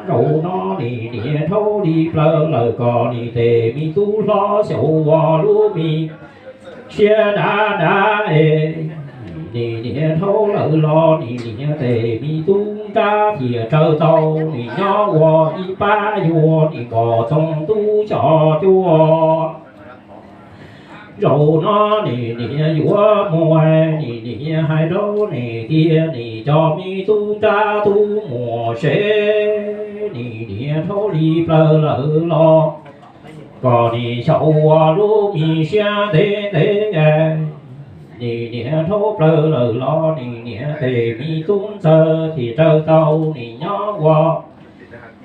Zaum no nim niam rhaub li plaws lawm kom nim tes me tub hlob xyaum ua lub me siab dav dav es, nim niam rhaub lawm los nim niam tes me tub nrab thiaj raws tau nim nyob ua ib pab yuav nim npog txoog tub xyom cuab. Zaum no nim niam yuav mus, nim niam hais rau nim tias nim cov me tub nrab tub muam sev, nim niam rhaub li plaws lawm los kom nim xyaum ua lub me siab ntev ntev. Nim niam rhaub plaws lawm los nim niam tes me tub ntxawg thiaj raws tau nim nyob ua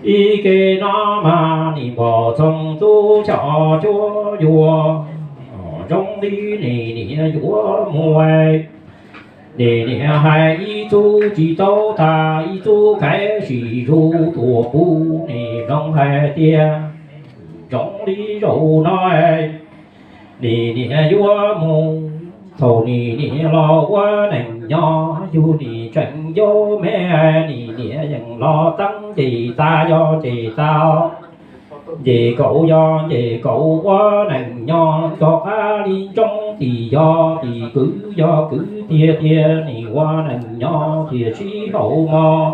ib ke no mas nim npog txoog tub xyom cuab yuav. Zoo li nim niam yuav mus, nim niam hais ib txuj tsis tau tas ib txuj kav sim zus tuam pub nim zoo hais tias, zoo li zaum no nim niam yuav mus, thaum nim niam los ua neej nyob yug nim tseem yau me, nim niam yeej los teeb nce tas yog nce tas, nce kaum yog nce kaum ua neej nyob, nco qab li ntsoov tim yog tim kwv yog kwv tiag tiag nim ua neej nyob thiaj sib haum mos.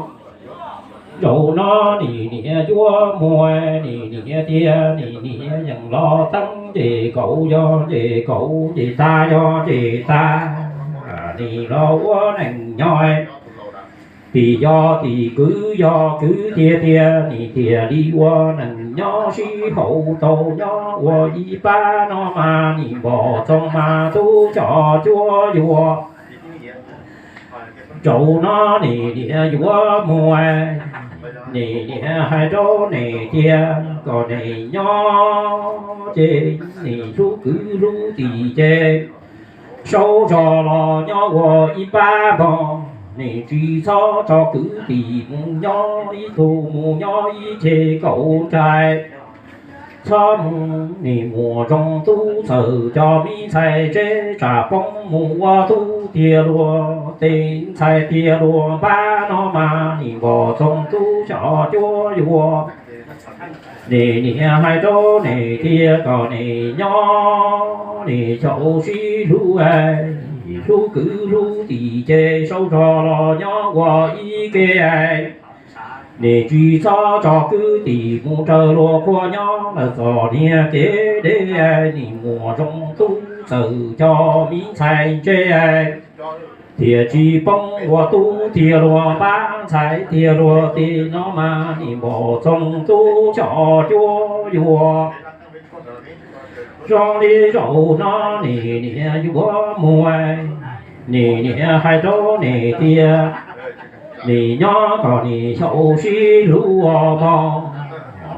Zaum no nim niam yuav mus, nim niam tias nim niam yeej los teeb nce kaum yog nce kaum nce tas yog nce tas, nim los ua neej nyob tim yog tim kwv yog kwv tiag tiag nim thiaj li ua neej nyob sib haum tau nyob ua ib pab no mas nim npog txoog mas tub xyom cuab yuav. Zaum no nim niam yuav mus, nim niam hais rau nim tias kom nim nyob ces nim hlub kwv hlub tij ces saub zog los nyob ua ib pab npog, nim tsis txhob tso kwv tij mus nyob ib tug mus nyob ib ce kaum nraim. Txhob mus nim muam zoo tub txawm cov me ntxhais ntseb tsam poob mus ua tub tiag luag tej ntxhais tiag luag npab no mas nim npog txoog tub xyom cuab yuav. Nim niam hais rau nim tias kom nim nyob nim xyaum sib hlub, hlub kwv hlub tij ces saub zog los nyob ua ib ke. Nim tsis txhob tso kwv tij mus raws luag qhua nyob lawm txom nyem kev deb, nim muam zoo tub txawm cov me ntxhais ntseb thiaj tsis poob ua tub tiag luag npab ntxhais tiag luag tej no mas nim npog txoog tub xyom cuab yuav. Zoo li zaum no nim niam yuav mus, nim niam hais rau nim tias nim nyob kom nim xyaum sib hlub ua mog,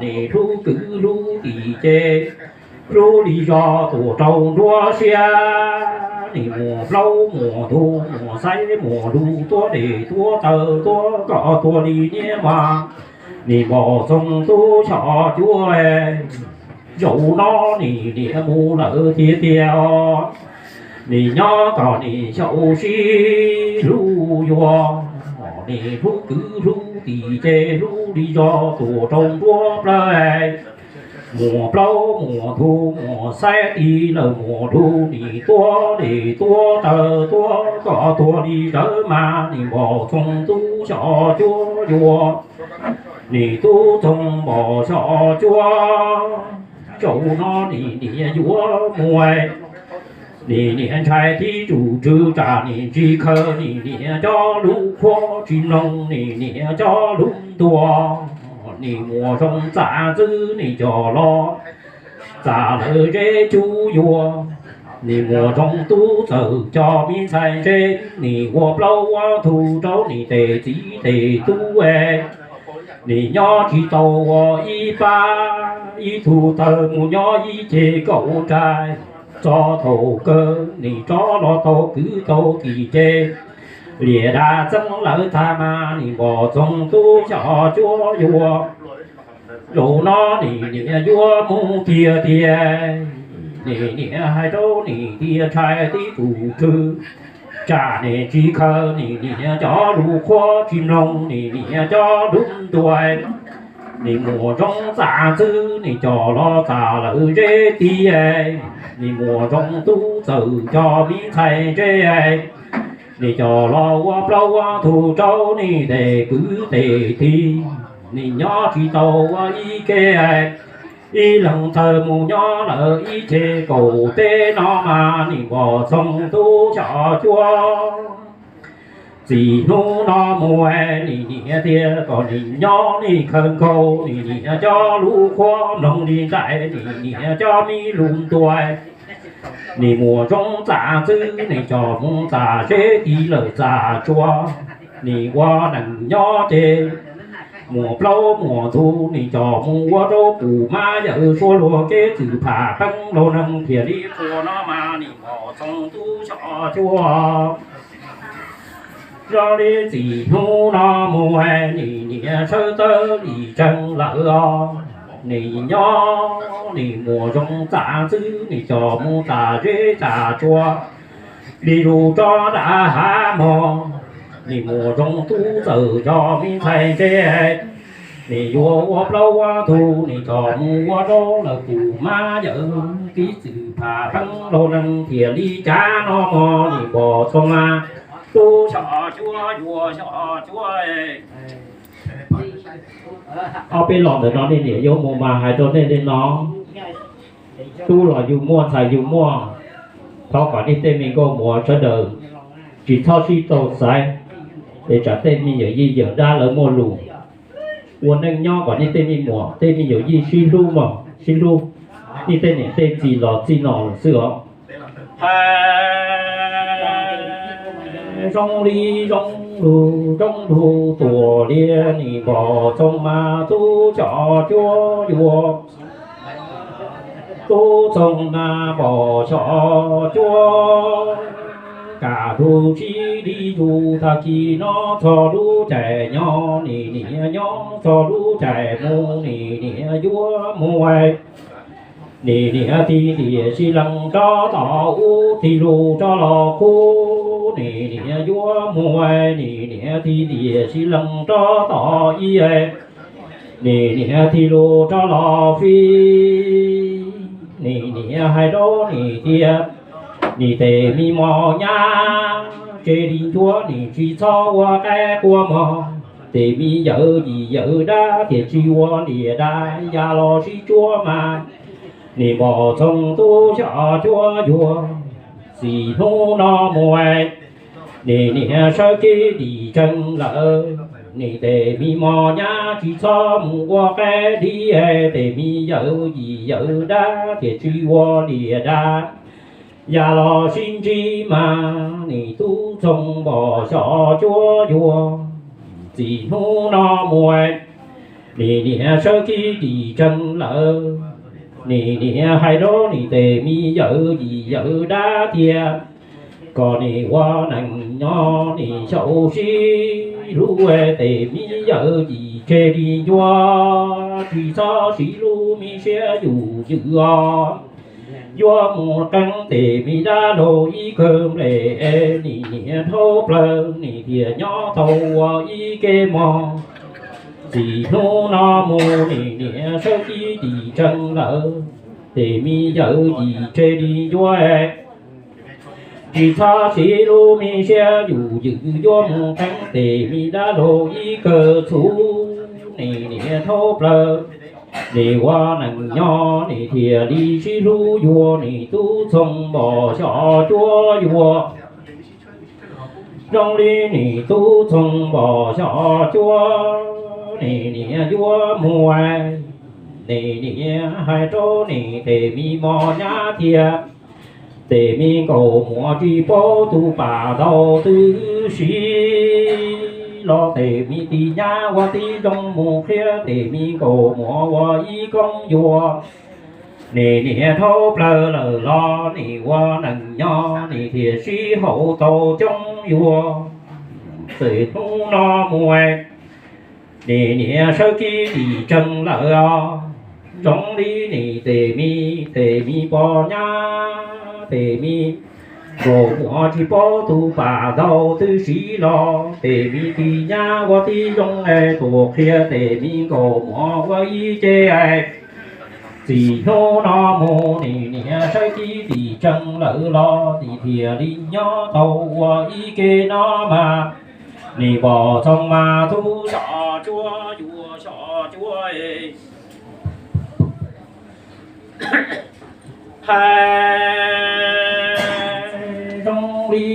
nim hlub kwv hlub tij ces hlub li zog tuam rau nruab siab, nim muam plaub muam ntug muam xaib muam lug tuab dej tuab taw tuab kom tuag li niaj mas nim npog txoog tub xyom cuab. Zaum no nim niam mus lawm tiag tiag, nim nyob kom nim xyaum sib hlub yuav, nim hlub kwv hlub tij ces hlub li zog tuam rau nruab plawv. Muam plaub muam ntug muam xaib ti lawm muam lug nim tuab dej tuab taw tuab kom tuag li rawv mas nim npog txoog tub xyom cuab yuav. Nim tub txoog npog xyom cuab, zaum no nim niam yuav mus, nim niam ntshai tib tsuj tswv tsam nim tsis khaws nim niam cov lub qhuab tsis mloog nim niam cov lub ntuas. Nim muam zoo txaj txwb nim coj los txaj lawm zeb cub yuav. Nim muam zoo tub txawm cov me ntxhais ntseb, nim ua plaub ua ntug rau nim tej txiv tej tub. Nim nyob tsis tau ua ib pab, ib tug tawg mus nyob ib ce kaum nraim. Txog thaum kawg nim rov los tau kwv tau tij ces liam dab txeeb lawv tag mas nim npog txoog tub xyom cuab yuav. Zaum no nim niam yuav mus tiag tiag, nim niam hais rau nim tias ntshai tib tsuj tswv tsam nim tsis khaws nim niam cov lub qhuab tsis mloog nim niam cov lub ntuas. Nim muam Zoov Txam Ntxwb nim coj los txam lawm zeb tid, nim muam Zoov Tub Txawm coj me ntxhais ntse, nim coj los ua plaub ua ntug rau nim tes kwv tes tij, nim nyob tsis tau ua ib ke, ib leeg txawm mus nyob lawm ib tse kaum teb no mas nim npom Txoov Tub Xyom Cuab. Txij hnub no mus nim niam thiaj kom nim nyob nim khawv nkaus, nim niam cov lus qhuab mloog li nraim, nim niam cov me lus ntuas. Nim muam Zoov Txam Ntxwb nim coj mus txam zeb tid lawm txam tsua, nim ua neej nyob ces muam plaub muam ntug nim coj mus ua rau pum mab yawm suab luag kev txwm pham qeeb laug neeg thiaj li qhuas no mas nim npom Txoov Tub Xyom Cuab. Zoo li txij hnub no mus nim niam sawv tawm lim tsees lawm os, nim nyob nim muam Zoov Txam Ntxwb nim coj mus txam zeb txam tsua li lus rov nram hav mog. Nim muam Zoov Tub Txawm coj me ntxhais ntse, nim yuav ua plaub ua ntug nim coj mus ua rau lawv pum mab yawm kev txwm pham qeeb laug neeg thiaj li cav no mog nim npom Txoov Tub Xyom Cuab, Xyom Cuab. Ob peb los ntawm no nej niam yuav mus mas hais rau nej li no, tub los yus muaj ntxhais yus muaj, thov kom nej tej me nkauj muam sawv daws tsis txhob sib tau xaiv, es tsam tej me yawm yij yawm dab lawv muaj lus. Ua neej nyob kom nej tej me muam tej me yawm yij sib hlub mog, sib hlub. Nej tej niam tej txiv los txij no lawm xwb os. Zoo li zoo lug zoo lug tuam liab nim npom Txoov mas Tub Xyom Cuab yuav, Tub Txoov mas npom Xyom Cuab. Kam lug tsis li yus tag kis no txog lub caij nyob nim niam nyob, txog lub caij mus nim niam yuav mus. Nim niam tig ntiam sib lees rov tom ub, tig lug rov los qub, nim niam yuav mus. Nim niam tig ntiam sib lees rov tom ib, nim niam tig lug rov los fij. Nim niam hais rau nim tias, nim tes me mos nyab, tseg li ncuab nim tsis txhob ua qaib qua mog. Tes me yawm yij yawm dab thiaj tsis ua liam dab, ya los sib tsuab mas nim npom Txoov Tub Xyom Cuab yuav. Txij hnub no mus nim niam sawv kev dim tsees lawm, nim tes me mos nyab tsis txhob mus ua qaib dib, tes me yawm yij yawm dab thiaj tsis ua liam dab, ya los sib ntsib mas nim Tub Txoov npom Xyom Cuab yuav. Txij hnub no mus nim niam sawv kev dim tsees lawm, nim niam hais rau nim tes me yawm yij yawm dab tias, kom nim ua neej nyob nim xyaum sib hlub, tes me yawm yij tseg li ncuab tsis txhob siv lub me siab yum ywm os. Yuav mus qeeb tes me dab laug ib kawm nplej, nim niam dhau plaws nim thiaj nyob tau ua ib ke mog. Txij hnub no mus nim niam sawv kev dim tsees lawm, tes me yawm yij tseg li ncuab tsis txhob siv lub me siab yum ywm. Yuav mus qeeb tes me dab laug ib kawm txhuv, nim niam dhau plaws nim ua neej nyob nim thiaj li sib hlub yuav, nim Tub Txoov npom Xyom Cuab yuav. Zoo li nim Tub Txoov npom Xyom Cuab, nim niam yuav mus, nim niam hais rau nim tes me mos nyab tias, tes me nkauj muam tsis paub tus pam ntau twb si los, tes me tij nyab ua tib zoo mus qhia, tes me nkauj muam ua ib koob yuav. Nim niam dhau plaws lawm los nim ua neej nyob nim thiaj sib haum tau coob yuav. Txij hnub no mus nim niam sawv kev dim tsees lawm os. Zoo li nim tes me, tes me pos nyab, tes me Nkaus muag tsis paub tus pam ntau twb siv los, tes me tis nyab ua tib zoo es tuam qhia tes me nkaus muag ua ib ce. Txij hnub no mus nim niam saib tib tim tsees lawm los tim thiaj li nyob tau ua ib ke no mas, nim npom txoog mas tub xyom cuab yuav xyom cuab es hais zoo li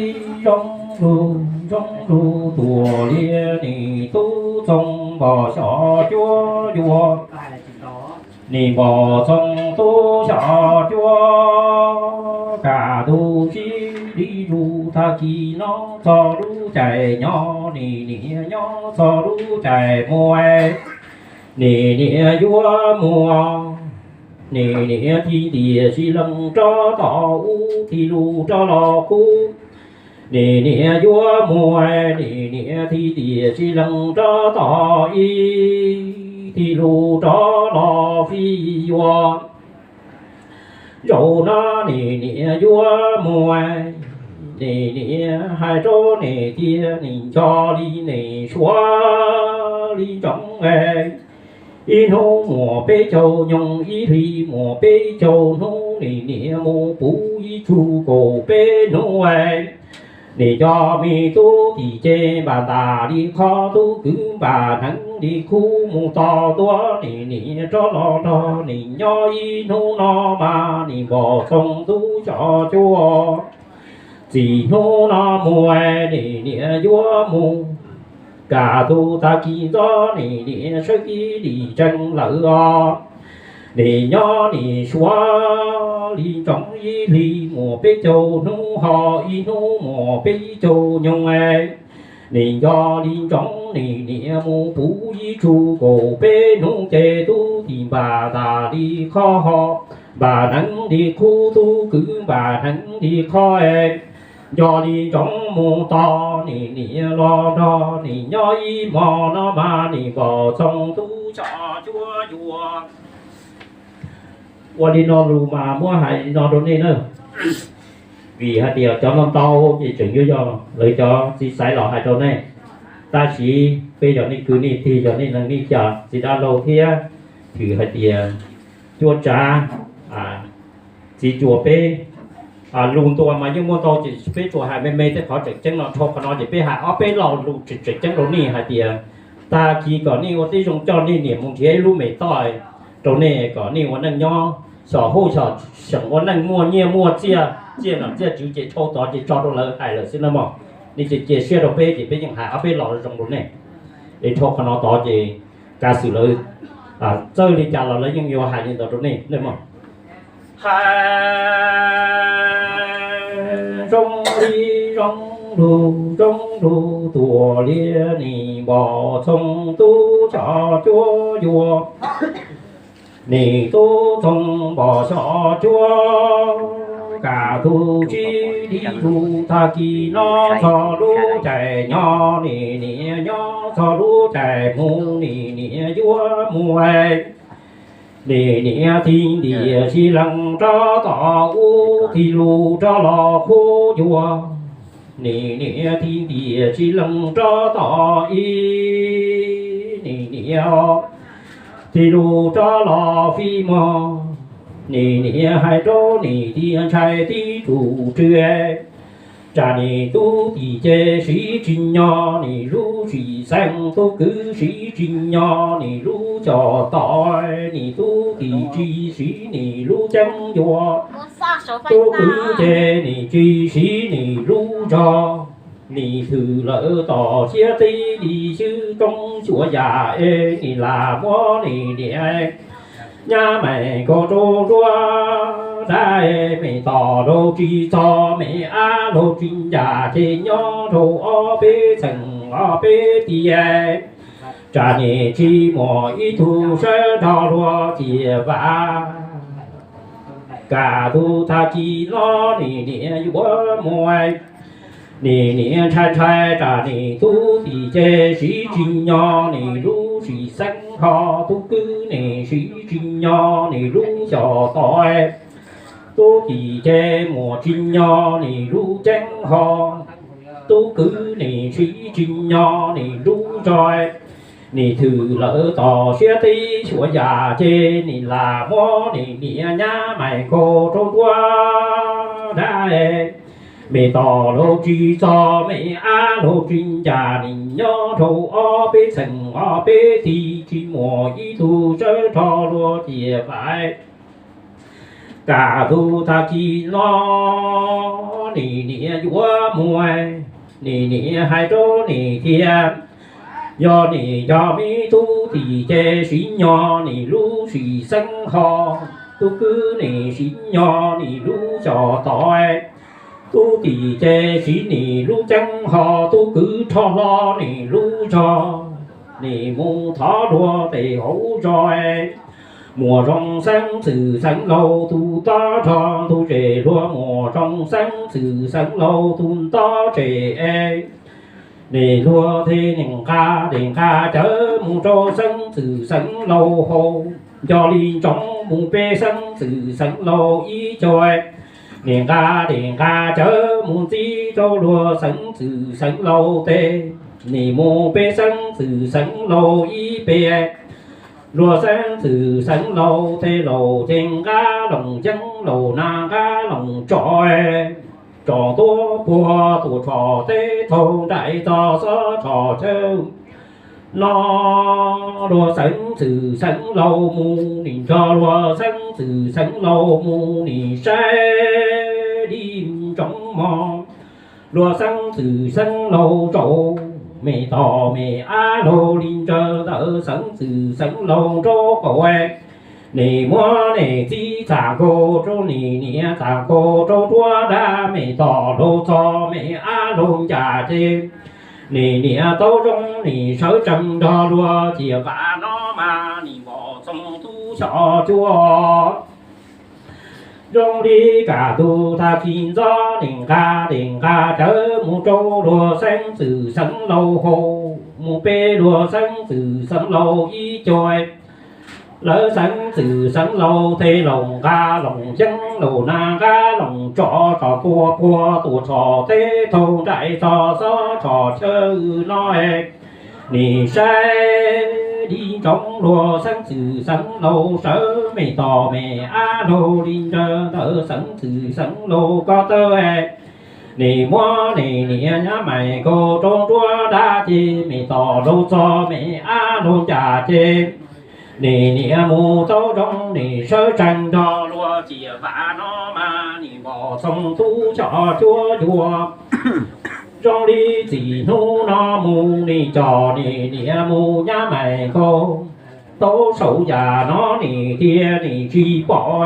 zoo lug zoo lug tuam liab nim tub txoog npom xyom cuab yuav. Nim npom txoog tub xyom cuab kam tus sib li zus tag kis no txog lub caij nyob nim niam nyob txog lub caij mus, nim niam yuav mus, nim niam tig ntiam sib leeg rov tom ub tig lug rov los kub. Nim niam yuav mus, nim niam tig ntiam sib leeg rov tom ib tig lug rov los fij yuav. Zaum no nim niam yuav mus, nim niam hais rau nim tias nim nco li nim suav li ntsoov es, ib hnub muaj peb caug nyoog ib hlis muaj peb caug hnub, nim niam mus puv ib tsug kaum peb hnub es, nim nco me tub tim ces npam ntas li qhov tub kwv npam hneev li khub mus tos tuaj, nim niam rov los nrog nim nyob ib hnub no mas nim npom txoog tub xyom cuab. Txij hnub no mus nim niam yuav mus, kam tus tag kis ntxov nim niam saib tib li tsees lawm os. Nim nyob nim suav li ntsoov ib hlis muaj peb caug hnub ho ib hnub muaj peb caug nyoog es, nim nco li ntsoov nim niam mus puv ib tsug kaum peb hnub ces tub tim npam ntas li qhov ho, npam hneev li khub tub kwv npam hneev li qhov es, nco li ntsoov mus tos nim niam los nrog nim nyob ib hmos no mas nim npom txoog tub xyom cuab yuav. Ua li no lus mas muab hais li no rau nej na. Vim hais tias cov no ntau ces tseem yuav yog lawv cov txiv xaiv los hais rau nej. Tab sis peb yog nej kwv nej tij, yog nej neeg nej tsa, txiv dab laug thiab, vim hais tias cuab tsav, txiv cuas peb, lus ntuas mas yeej muaj ntau ces peb tsuas hais me me tej qhov tseem ceeb no. Dhau qhov no ces peb hais ob peb lo lus tseem ceeb rau nej hais tias, tag kis kom nej ua tib zoo coj nej niam mus nrhiav ib lub me toj rau nej kom nej ua neej nyob, xyom huj xyom xeem ua neej muaj nyiaj muaj txiaj, txiaj nom txiaj tswv ces dhau tod ces tso rau lawv hais lawm xwb na mog. Nej cia cia siab rau peb ces peb yeej hais ob peb lo zoo rau nej. Es dhau qhov no tod ces kav xwm lawv txawj li cas los lawv yeej yuav hais li ntawd rau nej mog. Hais zoo li zoo lug zoo lug tuam liab nim npom txoog tub xyom cuab yuav. Nim tub txoog npom xyom cuab, kam tus sib li zus tag kis no txog lub caij nyob nim niam nyob txog lub caij mus nim niam yuav mus. Nim niam tig ntiam sib leeg rov tom ub tig lug rov los qub yuav. Nim niam tig ntiam sib leeg rov tom ib, nim niam tig lug rov los fij mog. Nim niam hais rau nim tias ntshai tib tug tsw, tsam nim tub tim ces siv tsis nyo nim lub sim xeeb, tub kwv siv tsis nyo nim lub xyom tom, nim tub tim tsis siv nim lub ceeb yuav, tub kwv ces nim tsis siv nim lub zog. Nim thwm lawm tom siab tib li xwb, toob xyuas yam es nim lam muab nim niam nyab me nkaus rau nruab dab, me tom rau tsis txog me ab laug tsis ncaj ces nyob rau ob peb txheem ob peb tiam. Tsam nim tsis muaj ib tug sawv nrog luag ciam vam, kam tus tag kis no nim niam yuav mus. Nim niam ntshai ntshai tsam nim tub tim ces siv tsis nyo nim lub sim xeeb, ho tub kwv nim siv tsis nyo nim lub xyom tom. Tub tim ces muaj tsis nyob nws lub ceeb ho, tub kwv nws siv tsis nyob nws lub zog. Nws thwm lawm tom siab teb xyuas yam ces nws lam muab nws niam nyab mais nkaug rau nruab dab. Me tos los tsis txog me ab los tsis ncas, nws nyob rau ob peb txheem ob peb tij tsis muaj ib tug sawv rog luag ciam vais. Kam tus tag kis no nws niam yuav mus, nws niam hais rau nws tias, yog nws cov me tub tim ces siv nyob nws lub sim xeeb ho, tub kwv nws siv nyob nws lub xyos tod. Tub tim ces siv nws lub ceeb ho, tub kwv rho hlo nws lub zog, nws mus thov luag tes hauv zog. Muaj zoo xeeb ntxwv xeeb laus tus tob rog ntug zes luag, muaj zoo xeeb ntxwv xeeb laus tus ntob zes. Nws luag thiaj nws nqa dej nqa cawv mus rau xeeb ntxwv xeeb laus hauv, nco li ntsoov mus peb xeeb ntxwv xeeb laus ib co. Nws nqa dej nqa cawv mus ntxiv rau luag xeeb ntxwv xeeb laus tes, nws mus peb xeeb ntxwv xeeb laus ib pe. Luag xeeb ntxwv xeeb laus tes laus ces nqa loos yeeb laus na nqa loos tsov, tsov tuaj puag tuam tshom teb thaum nraim txog xob tshom chaw no. Luag xeeb ntxwv xeeb laus mus nws nrog luag xeeb ntxwv xeeb laus mus nws saib li ntsoov mog. Luag xeeb ntxwv xeeb laus rau me tos me ab laug li ntawd ntawd xeeb ntxwv xeeb laus nraub qaum. Nws muab nws txiv txam nkaus rau nws niam txam nkaus rau nruab dab, me tos laus txog me ab laug ncas ces nws niam tau zoo nws sawv tsees nrog luag ciam vam no mas nws npom txoos tub xyom cuab. Zoo li kam tus tag kis ntxov nws nqa dej nqa cawv mus rau luag xeeb ntxwv xeeb laus hauv, mus peb luag xeeb ntxwv xeeb laus ib co. Lawv xeeb ntxwv xeeb laus tes laus nqa loos yeeb laus na nqa loos tsov tsov tuaj puag tuam tshom teb thaum nraim txog xob tshom chaw no. Nws saib li ntsoov luag xeeb ntxwv xeeb laus sawv me tos me ab laug li ntawd ntawd xeeb ntxwv xeeb laus ko taw. Nws muab nws niam nyab mais nkaus rau nruab dab ces me tos laus txog me ab laug ncas ces nws niam mus tau zoo nws sawv tsees nrog luag ciam vam no mas nws npom txoos tub xyom cuab yuag. Zoo li txij hnub no mus nws coj nws niam mus nyab mais nkaus tau saum yam no nws thiaj nws tsis pom.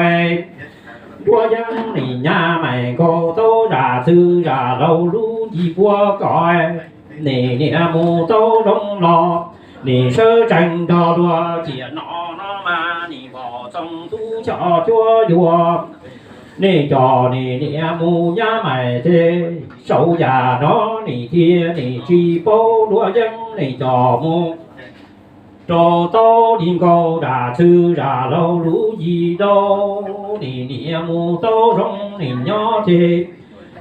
Nruab yeeb nws nyab mais nkaus tau zam txwv zam laus lub ncig puag kom nws niam mus tau zoo los nws sawv tsees nrog luag ciam no no mas nws npom txoos tub xyom cuab yuag. Nws coj nws niam mus nyab mais ces saum yam no nws thiaj nws tsis paub nruab yeeb nws coj mus rau tau li nkaus zam txwv zam laus lub ncig rau nws niam mus tau zoo nws nyob ces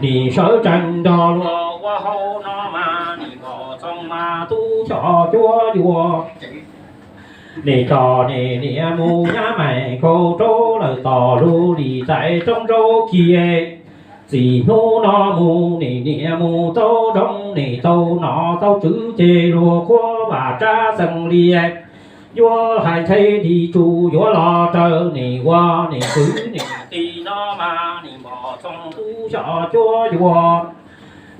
nws sawv tsees nrog luag ua hauj no mas nws npom txoos mas tub xyom cuab yuag. Nws coj nws niam mus nyab mais nkaus rau lawm tom lub lis txais roob rau kiag. Txij hnub no mus nws niam mus tau zoo nws tau nom tau tswv ces luag qhuab vam tsab xeem li yuav hais ntshe li tsuas yuav los raws nws ua nws kwv nws tij no mas nws npom txoos tub xyom cuab yuag.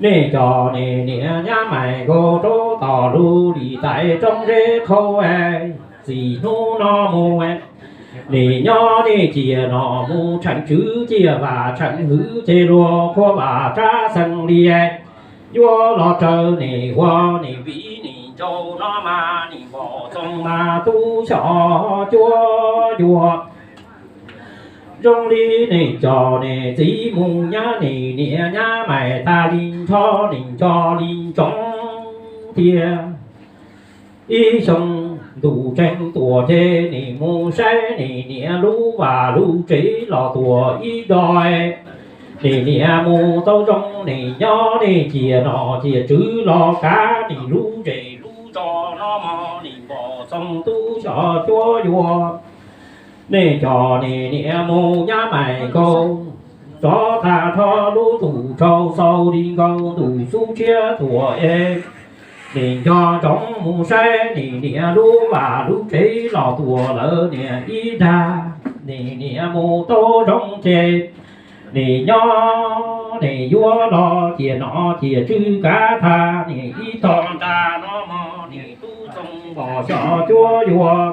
Nws coj nws niam nyab mais nkaus rau tom lub lis txais roob zeb qhau. Txij hnub no mus nws nyob nws ciaj nom mus tsheej tswv ciaj vam tsheej hwv ces luag qhuab vam tsab xeem li yuav los raws nws ua nws viv nws ncaus no mas nws npom txoos mas tub xyom cuab yuag. Zoo li nws coj nws txiv mus nyab nws niam nyab mais tag li nrho nws nco li ntsoov tias ib xyoo Ntuj tseem tuaj ces nim mus saib nim niam lub vaj lub tsev los tuaj ib do. Nim niam mus tau zoo nim nyob nim cia nom cia tswv los kav nim lub zej lub zos no mog nim npog txoos tub xyom cuab yuag. Nim cov nim niam mus nyab mais nkaus, tsov tag nrho lub ntuj rau xau li nkaus ntuj xub tshiab tuaj es. Nim nco ntsoov mus saib nim niam lub vaj lub tsev los tuaj lawm niam ib dag. Nim niam mus tau zoo ces nim nyob nim yuav los cia nom cia tswv kav tag nim ib tog nrag no mog nim tub txoos npog xyom cuab yuag.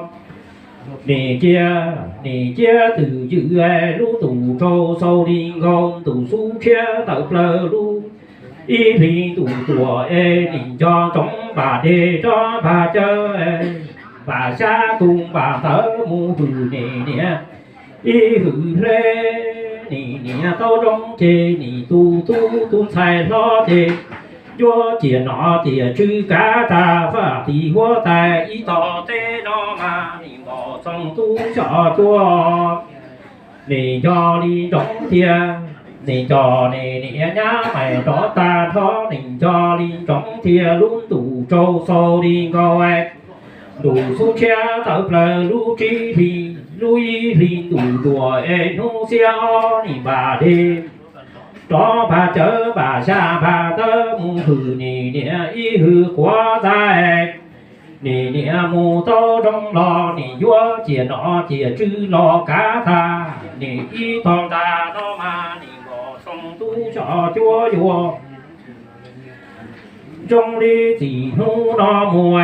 Nim cia nim ciab twm ywm lub ntuj rau xau li nkaus ntuj xub tshiab tawm plaws lub ib hlis ntuj tuaj es nim nco ntsoov npaj dej rov npaj cawv, npaj xyab tus npaj ntawv mus hwm nim niam ib hwm hle. Nim niam tau zoo ces nim tus tub tus ntxhais hlob ces yuav cia nom cia tswv kav tag faj tim huab tais ib tog teb no mas nim npog txoos tub xyom cuab. Nim nco li ntsoov tias nim cov nim niam nyab mais rov tag nrho nim nco li ntsoov tias lub ntuj rau xau li nkaus ntuj xub tshiab tawm plaws lub tsib hlis lub ib hlis ntuj tuaj es hnub xiab ob nim npaj dej rov npaj cawv npaj xyab npaj ntawv mus hwm nim niam ib hwm quav ntxhais. Nim niam mus tau zoo los nim yuav cia nom cia tswv los kav tag nim ib tog nrag no mas nim npog txoos tub xyom cuab yuag. Zoo li txij hnub no mus,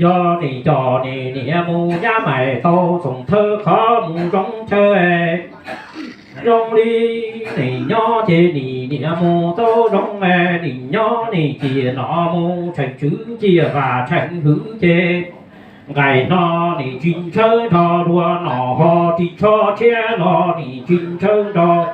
yog nim cov nim niam mus nyab mais tau txoos thawj qhov mus zoo chaw. Zoo li nim nyob ces nim niam mus tau zoo, nim nyob nim cia nom mus tsheej tswv cia vaj tsheej hwv ces nqaij no nim tsis ntshaw nrog luag nom ho tsis tsho tshiab los nim tsis ntshaw nrog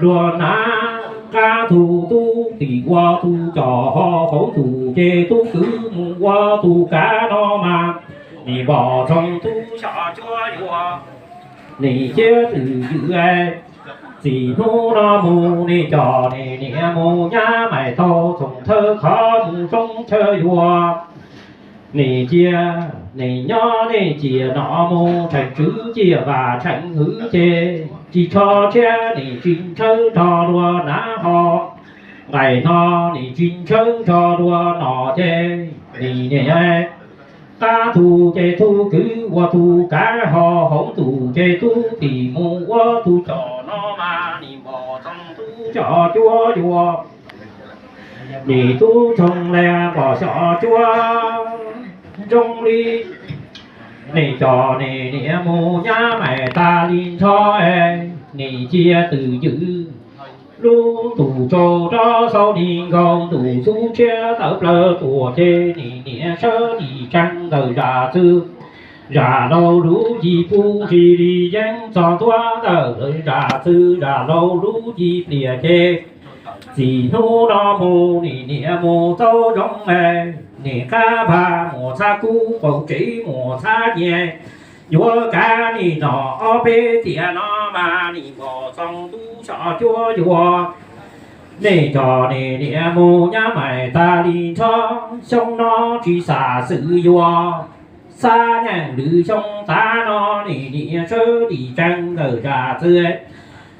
luag nav. Qab tus tub tim ua tus coj ho hauv ntuj ces tub kwv mus ua tus kav no mas nim npog txoos tub xyom cuab yuag. Nim ciab twm ywm, txij hnub no mus nim cov nim niam mus nyab mais tau txoos thawj qhov mus zoo chaw yuag. Nim cia nim nyob nim cia nom mus tsheej tswv cia vaj tsheej hwv ces tsis tsho tshiab nim tsis ntshaw nrog luag nav ho. Nqaij no nim tsis ntshaw nrog luag nom ces nim niam qab tus ces tub kwv ua tus kav ho hauv ntuj ces tub tim mus ua tus coj no mas nim npog txoos tub xyom cuab yuag. Nim tub txoos le npog xyom cuab. Zoo li nim cov nim niam mus nyab mais tas li nrho, nim cia twm ywm lub ntuj tsaus rov xau li nkaus ntuj xub tshiab tawm plaws tuaj ces nim niam sawv dim tsees ntawm zam txwv. Zam laug lub yim pub ntsis li yeeb txog ntua ntawm zam txwv zam laug lub yim pliag ces txij hnub no mus nim niam mus tau zoo, nim qab npag muam txhab kub qaum tsev muam txhab nyias yuav kav nim nom ob peb tiam no mas nim npog txoos tub xyom cuab yuag. Nim cov nim niam mus nyab mais tas li nrho, xyoo no tsis xam xwm yuav xab nyeem lwm xyoo tav no nim niam sawv dim tsees ntawm zam txwv.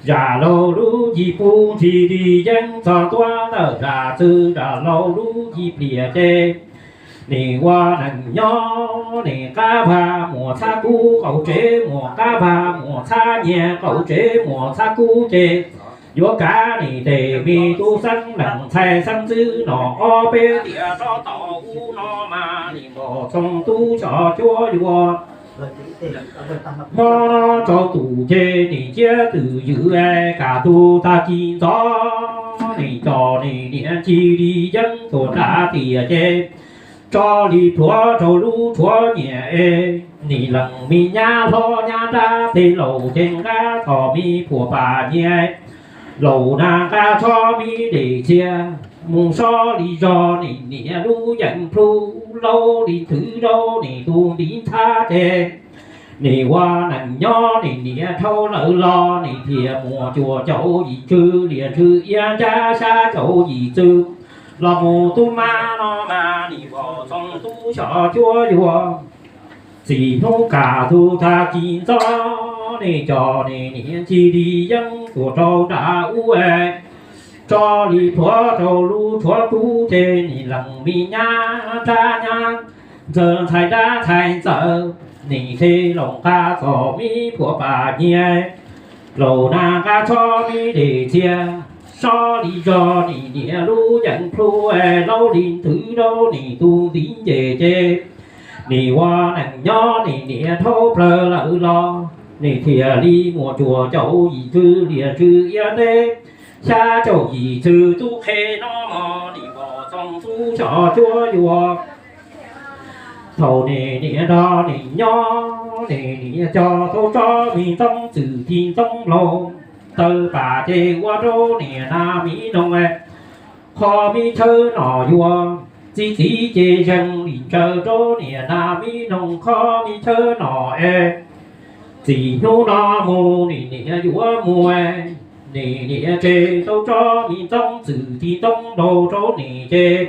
Zam laug lub yim pub ntsis li yeeb txog ntua ntawm zam txwv zam laug lub yim pliag ces nim ua neej nyob nim qab npag muam txhab kub qaum tsev muam qab npag muam txhab nyias qaum tsev muam txhab kub ces yuav kav nim tej me tub xeeb leej ntxhais xeeb ntxwv nom ob peb tiam rov tom ub no mas nim npog txoos tub xyom cuab yuag. Hmo no tsaus ntuj ces nim ciab twm ywm, kaj ntug tag kis ntxov nim cov nim niam ntsis li yeeb tuaj nram tiaj ces tso li plhuav rau lub tshuav nyiam es nim leej me nyab hlob nyab nrab tej laus ces nqa txog me phuam pam nyias laus na nqa tsho me dej txias mus so li zog nim niam lub yeeb plhu. laub li nthwv rau nim tus ntiv nthab ces nim ua neej nyob nim niam dhau lawm los nim thiaj muaj cuaj caum yim tswv liaj tswv iab ncab xya caum yim txwv los mus tub mab no mas nim pom txoov tub xyom cuab yuag. Txij hnub kaj ntug tag kis ntxov nim cov nim niam ncig li yeeb tuaj rau nram ub es tso li plhuav rau lub tshuav kub ces nim leej me nyab nrab nyab ntxawg ntxhais nrab ntxhais ntxawm nim thiaj los nqa txoj me phuam pam nyiaj laus nag nqa txhob me dej txiag sob li zog nim niam lub yeeb plhu es laub li nthwv rau nim tus ntiv ncej ces nim ua neej nyob nim niam dhau plaws lawm los nim thiaj li muaj cuaj caum yim tswv liaj tswv iab nteb xya caum yim txwv tub qhe no mog nim pom txoov tub xyom cuab yuag. Thaum nim niam nrog nim nyob nim niam cog tau tsob me ntxoov txwm tig ntxoov laus taw pam ces ua rau niam nas me noog qho me chaw nom yuav txi txiv ces zeeg li ntsaws rau niam nas me noog qho me chaw nom es txij hnub no mus nim niam yuav mus nim niam tseg tau tsob me ntxoov txwm tig ntxoov laus rau nim ces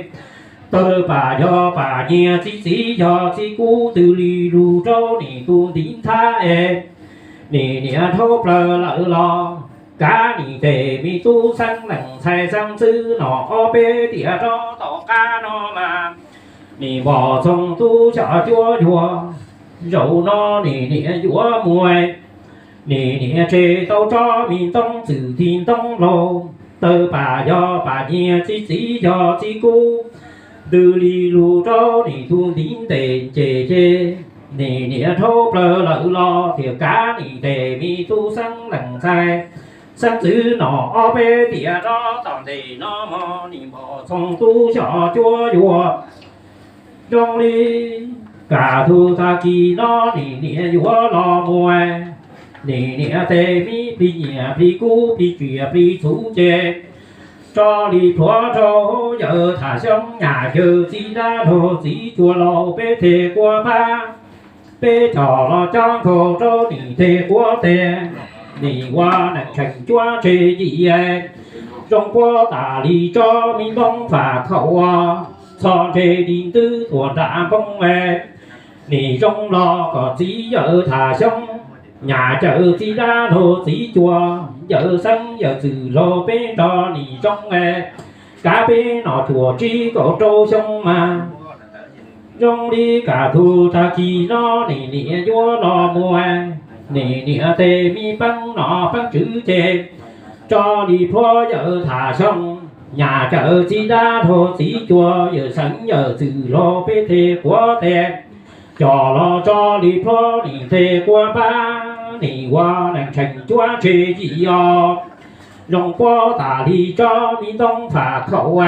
taw pam yog pam nyiaj txi txiv yog txi kub twg li lug rau nim tus ntiv nthab es nim niam dhau plaws lawm los kav nim tes me tub xeeb leej ntxhais xeeb ntxwv nom ob peb tiam rov tom qab no mas nim pom txoov tub xyom cuab yuag. Zaum no nim niam yuav mus nim niam tseg tau tsob me ntxoov txwm tig ntxoov laus taw pam yog pam nyiaj txi txiv yog txi kub twg li lug rau nim tus ntiv ntes ncej ces nim niam dhau plaws lawm los thiaj kav nim tes me tub xeeb leej ntxhais xeeb ntxwv nom ob peb tiam rov tom ntej no mog nim pom txoov tub xyom cuab yuag. Zoo li kaj ntug tag kis no nim niam yuav los mus nim niam tes me plig nyiaj plig kub plig tsiaj plig txhu ces tso li plhuav rau yawm Tham Xyooj nyaj yawm txiv dab laug txiv cua laus peb tes quav npab peb coj los cob nkaus rau nim tes quav tes nim ua neej tseem cuab tseg yim zoo puab tas li tsob me ntoo faj khaum ua txho ntseg li ntwb tuaj nram npoo es nim zoo los kom txiv yawm Tham Xyooj nyaj cawm txiv dab laug txiv cua yawm xeeb yawm txwm laug peb nrog nim zoo es kav peb nom cuaj tsib kaum rau xyoo mas zoo li kaj ntug tag kis no nim niam yuav los mus nim niam tes me peeb nom peeb tswv ces tso li plhuav yawm Tham Xyooj nyaj cawm txiv dab laug txiv cua yawm xeeb yawm txwm laug peb tes quav tes coj los tso li plhuav nim tes quav npab nim ua neej tseem cuab tseg yim os. Zoo puab tas li tsob me ntoo faj khaum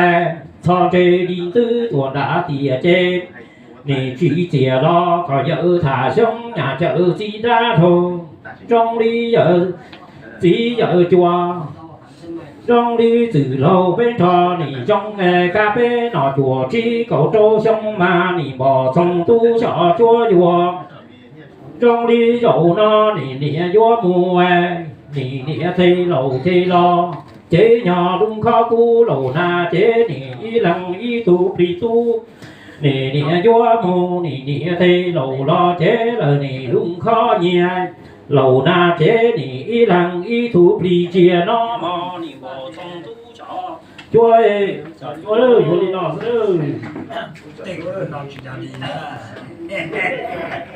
txho ntseg li ntwb tuaj nram tiaj ces nim tsim txiaj los kom yawm Tham Xyooj nyaj cawm txiv dab laug zoo li yawm txiv yawm cua zoo li txwm laug peb nrog nim zoo es kav peb nom cuaj tsib kaum rau xyoo mas nim pom txoov tub xyom cuab yuag. Zoo li zaum no nim niam yuav mus nim niam tes laus ces los cev nyog lub khob kub laus nag cev nim ib leeg ib tug plig tub nim niam yuav mus nim niam tes laus los cev lawm nim lub khob nyiaj laus nag cev nim ib leeg ib tug plig tsiaj no mog nim pom txoov tub xyom cuab, cuab yuav li no xwb.